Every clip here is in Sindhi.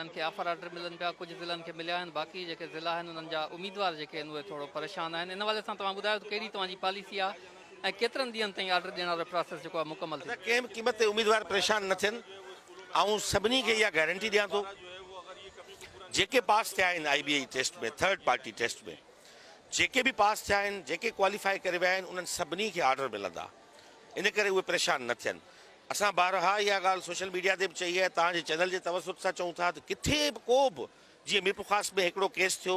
انهن کي آفر آرڊر ملن پيا، ڪجهه ضلعن کي مليا آهن، باقي جيڪي ضلعا آهن انهن جا اميدوار جيڪي آهن اهي ٿورو پريشان آهن، ان حوالي سان توهان ٻڌايو ته ڪهڙي توهان جي پاليسي آهي ۽ ڪيترن ڏينهن تائين آرڊر ڏيڻ وارو پراسيس جيڪو آهي مڪمل ادا ٿيندو. ڪنهن به قيمت تي اميدوار پريشان نه ٿين، آئون سڀني کي اها گارنٽي ڏيان ٿو جيڪي پاس ٿيا آهن I B A test ۾ third party test ۾ جيڪي به پاس ٿيا آهن جيڪي ڪواليفائي ڪري ويا آهن انهن سڀني کي آرڊر ملندا ان ڪري اهي پريشان نه ٿين. اسان بارها اها ڳالهه سوشل ميڊيا تي به چئي آهي، توهان جي چينل جي توسط سان چئون ٿا ته ڪٿي به ڪو به جيئن ميرپورخاص ۾ هڪڙو ڪيس ٿيو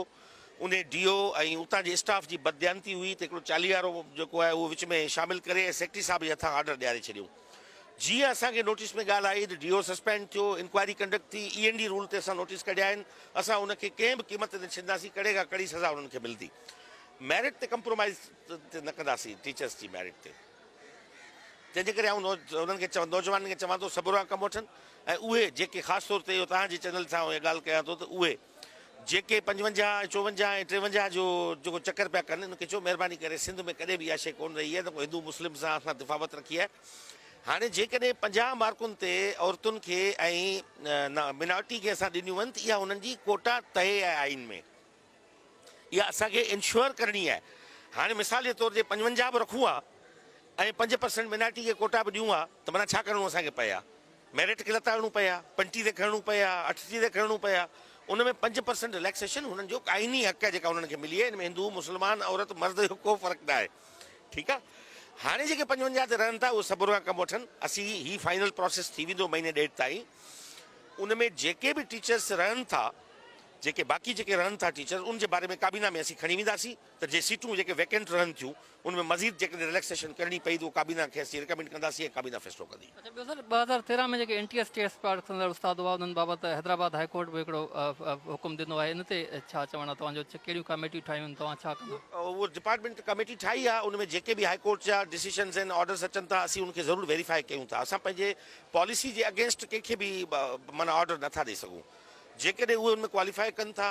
انهي ڊي او ۽ اتان جي اسٽاف جي بدديانتي هئي ته هڪڙو چاليهارو جيڪو آهي اهو وچ ۾ شامل ڪري ۽ سيڪريٽري صاحب جي هٿان آرڊر ڏياري ڇڏيون جيئن اسان کي نوٽيس ۾ ڳالهه آئي ته ڊي او سسپينڊ ٿيو انڪوائري ڪنڊڪٽ ٿي اي اين ڊي رول تي اسان نوٽيس ڪڍيا آهن اسان ان کي ڪنهن به قيمت تي نه ڇڏنداسين ڪڙي کان ڪڙي سزا انهن کي ملندي ميرٽ تي ڪمپرومائز نه ڪنداسين ٽيچرس جي ميرٽ تي. تنهن جي ڪري آئون انهن کي نوجوانن کي چوان ٿو صبر کان ڪم وٺن ۽ اهي جيڪي خاص طور تي اهو توهان جي چينل سان آئون اها ڳالهه ڪيان ٿو ته اهي جيڪي 55 ۽ 54 ۽ 53 جو جيڪو چڪر پيا ڪن انهن کي چئو مهرباني ڪري سنڌ ۾ ڪڏهن به اها شيء ڪونه رهي آهي نه ڪو هندو مسلم سان اسان تفاوت رکي آهي هاڻي جيڪڏهن 50 مارڪن تي عورتن کي ۽ مينارٽي کي اسان ڏنيون آهن ته اها انهن جي ڪوٽا طئي آهي آئين ۾ اها اسان کي انشوئر ڪرڻي آهي. هاڻي مثال جي طور جي 55 به رکون ها ۽ 5% مينارٽي کي ڪوٽا به ڏيون ها ته معنيٰ ڇا ڪرڻو اسان کي پئي ها؟ ميرٽ کي لتاڙڻو پئي ها، 35 تي کڻڻو پئي ها، 38 تي کڻڻو پئي ها. ان ۾ 5% رليڪسيشن هنن جو آئيني حق آهي جيڪا انهن کي ملي آهي ان ۾ هندو، مسلمان، عورت، مرد جو ڪو فرق نه آهي. ٺيڪ آهي. هاڻي جيڪي 55 تي رهن ٿا اهي صبر کان ڪم وٺن. اسين هي فائنل پراسيس ٿي ويندو مهيني ڏيڍ تائين ان ۾ جيڪي به ٽيچرس رهن ٿا جيڪي باقي جيڪي رهن ٿا ٽيچرز ان جي باري ۾ ڪابينا ۾ اسين کڻي وينداسين ته جي سيٽون جيڪي ويڪنٽ رهن ٿيون ان ۾ مزيد جيڪڏهن رليڪسيشن ڪرڻي پئي ته اهو ڪابينا کي اسين ريڪمينڊ ڪنداسين ۽ ڪابينا فيصلو ڪندي. اڇا ٻيو سر 2013 ۾ جيڪي N T S test pass ڪندڙ استاد هئا انهن بابت حيدرآباد هاء ڪورٽ به هڪڙو حڪم ڏنو آهي ان تي ڇا چوڻ آهي توهان جو ڪهڙيون ڪاميٽيون ٺاهيون آهن توهان ڇا ڪندو؟ اهو ڊپارٽمينٽ ڪميٽي ٺاهي آهي ان ۾ جيڪي به هاء ڪورٽ جا ڊسيشنز آهن آرڊرز اچن ٿا اسين ان کي ضرور ويريفائي ڪيون ٿا اسان پنهنجي پاليسي جي اگينسٽ ڪنهن کي به معنيٰ آرڊر نٿا ڏئي سگهون. جيڪڏهن اهي ان ۾ ڪواليفائي ڪن ٿا،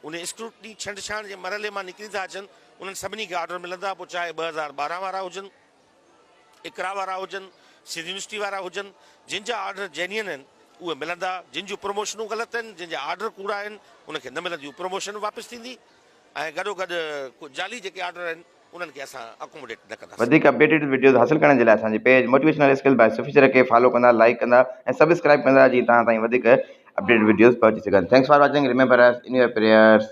ان اسڪروٽني، ڇنڊ ڇاڻ، جي مرحلي مان نڪري ٿا اچن، انهن سڀني کي آرڊر ملندا، پوء چاهي 2012 وارا هجن، اقرا وارا هجن، سنڌ يونيورسٽي وارا هجن، جن جا آرڊر جينيئن آهن، اهي ملندا، جن جون پروموشنون غلط آهن، جن جا آرڊر ڪوڙا آهن، انهن کي نه ملنديون، پروموشن به واپس ٿيندي ۽ گڏوگڏ جعلي جيڪي آرڊر آهن، انهن کي اسان اڪوموڊيٽ نه ڪنداسين. وڌيڪ اپڊيٽيڊ وڊيوز حاصل ڪرڻ جي لاء اسان جي پيج موٽيويشنل اسڪلز باء صوفي شرڪ کي فالو ڪندا لائيڪ ڪندا ۽ سبسڪرائيب ڪندا جيئن توهان تائين وڌيڪ اپڊيٽيڊ وڊيوز پهچي سگهن thanks for watching remember us in your prayers.